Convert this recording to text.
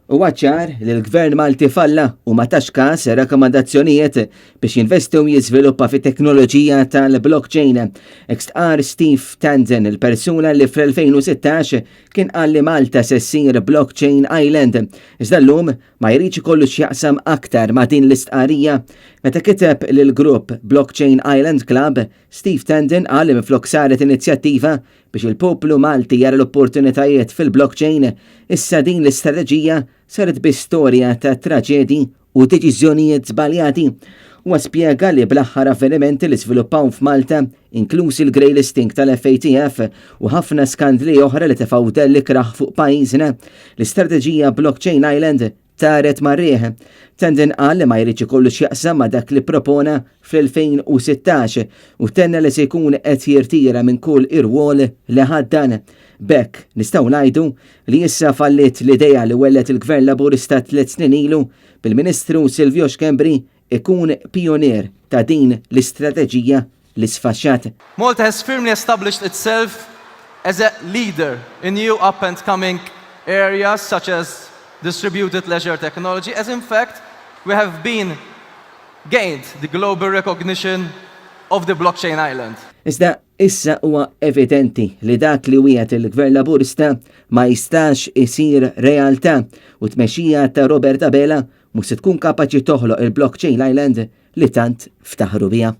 Huwa ċar li l-Gvern Malti falla u ma tax każ rakkomandazzjonijiet biex jinvesti u jiżviluppa fit-teknoloġija tal-blockchain. Hekk stqarr Steve Tandon, il-persuna li fl-2016 kien qal li Malta se ssir blockchain island. Iżda llum ma jridx ikollu x'jaqsam aktar ma' din l-istqarrija. Meta kiteb lill-grupp Blockchain Island Club, Steve Tandon qal li minflok saret inizjattiva Biex il-poplu Malti jara l-opportunitajiet fil-blockchain, issa din l-istrateġija saret biss storja ta' traġedji u deċiżjonijiet żbaljati. Huwa spjega li bl-aħħar avvenimenti li żviluppaw f'Malta, inkluż il-grey listing tal-FATF u ħafna skandli oħra li tefgħu dell ikrah fuq pajjiżna, l-istrateġija Blockchain Island taret mar-riħ. Tandon qal li ma jridx ikollu x'jaqsam ma' dak li ppropona fl-2016 u tenna li se jkun qed jirtira minn kull irwol li ħaddan. B'hekk, nistgħu ngħidu li issa falliet l-idea li welled il-Gvern Laburista tliet snin ilu bil-Ministru Silvio Schembri ikun pijunier ta' din l-istrateġija li sfaxxat. Malta has firmly established itself as a leader in new up and coming areas such as distributed ledger technology as in fact we have been gained the global recognition of the blockchain island. Iżda issa huwa evidenti li dak li wiegħed il-Gvern Laburista ma jistax isir realtà u t-tmexxija ta' Robert Abela mhux se tkun kapaċi toħloq il-blockchain island li tant ftaħru biha.